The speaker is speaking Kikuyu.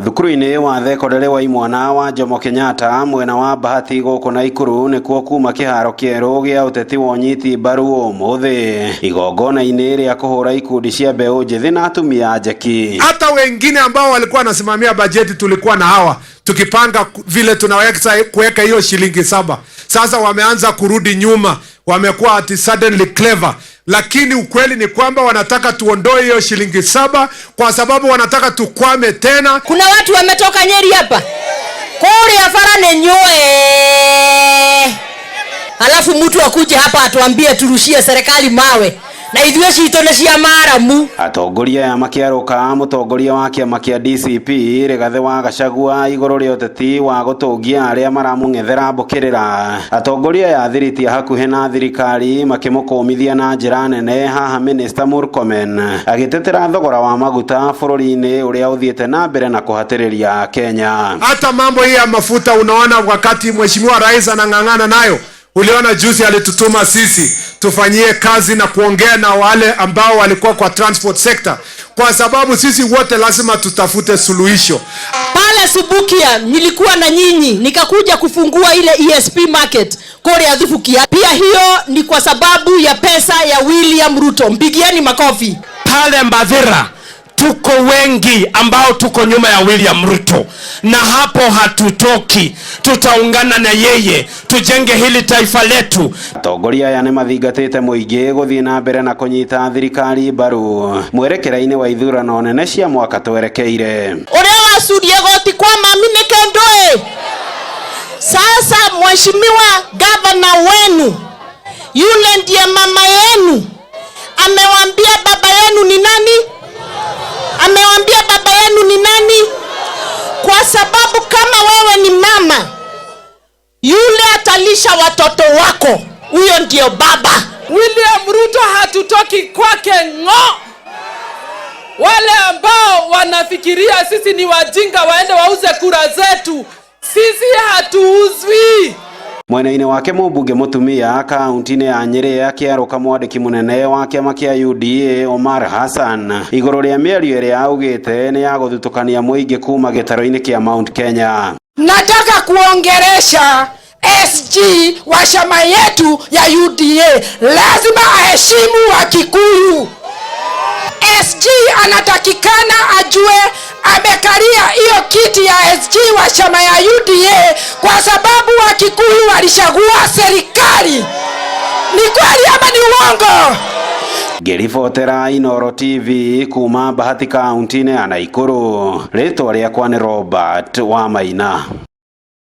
Thukuru-inĩ wa thekondarĩ wa imwana wa Jomo Kenyatta mwena wa Bahati gũkũ Naikuru nĩkuo kuma kĩharo kĩerũ gĩa ũteti wa ũnyiti mbaru ũmũthĩ igongona-inĩ rĩa kũhũra ikundi cia mbeũ njĩthĩ na atumia njeki. Hata wengine ambao walikuwa wanasimamia bajeti tulikuwa na hawa tukipanga vile tunaweza kuweka hiyo shilingi 7. Sasa wameanza kurudi nyuma, wamekuwa ati suddenly clever, lakini ukweli ni kwamba wanataka tuondoe hiyo shilingi 7 kwa sababu wanataka tukwame tena. Kuna watu wametoka Nyeri hapa kuria bara nĩ nyũe, halafu mtu akuje hapa atuambie turushie serikali mawe na ithuĩ citũ nĩ cia maramu. Atongoria aya makĩarũka mũtongoria wa kĩama kĩa DCP Rigathĩ wa Gachagua igũrũ rĩa ũteti wa gũtũngia arĩa maramũng'ethera mbũkĩrĩra. Atongoria aya thiriti hakuhĩ na thirikari makĩmũkũmithia na njĩra nene haha Minister Murkomen agĩtetera thogora wa maguta bũrũri-inĩ ũrĩa ũthiĩte na mbere na kũhatĩrĩria Kenya. Hata mambo hii ya mafuta, unaona wakati mheshimiwa rais anang'ang'ana nayo, uliona juzi alitutuma sisi tufanyie kazi na kuongea na wale ambao walikuwa kwa transport sector, kwa sababu sisi wote lazima tutafute suluhisho. Pale Subukia nilikuwa na nyinyi nikakuja kufungua ile ESP market kule Thubukia. Pia hiyo ni kwa sababu ya pesa ya William Ruto. Mpigieni makofi. Pale Mbathira tuko wengi ambao tuko nyuma ya William Ruto, na hapo hatutoki. Tutaungana na yeye tujenge hili taifa letu. Atongoria aya nĩ mathingatĩte mũingĩ gũthiĩ na mbere na kũnyita thirikari mbaru mwerekera-inĩ wa ithurano nene cia mwaka twerekeire. Ũrĩa wacurie goti kwa mami nĩ kĩndũ. Sasa mheshimiwa gavana wenu yule ndiye mama yenu amewambia baba yenu ni nani? Amewambia baba yenu ni nani? Kwa sababu kama wewe ni mama, yule atalisha watoto wako, huyo ndio baba. William Ruto hatutoki kwake ng'o. Wale ambao wanafikiria sisi ni wajinga waende wauze kura zetu, sisi hatuuzwi. Mwena-inĩ wake mũmbunge mũtumia kaunti-inĩ ya Nyĩrĩ akĩarũka mwandĩki mũnene wa kĩama kĩa UDA Omar Hassan igũrũ rĩa mĩario ĩrĩa augĩte nĩ ya gũthutũkania mũingĩ kuma gĩtarũ-inĩ kĩa Mount Kenya. Nataka kuongeresha SG wa chama yetu ya UDA, lazima aheshimu Wakikuyu. SG anatakikana ajue amekalia hiyo kiti ya SG wa chama ya UDA kwa sababu Wakikuyu walichagua serikali. Ni kweli ama ni uongo? Ngĩribotera Inooro TV kuma Bahati kaunti-inĩ ya Naikuru, rĩtwa rĩakwa nĩ Robert Wamaina.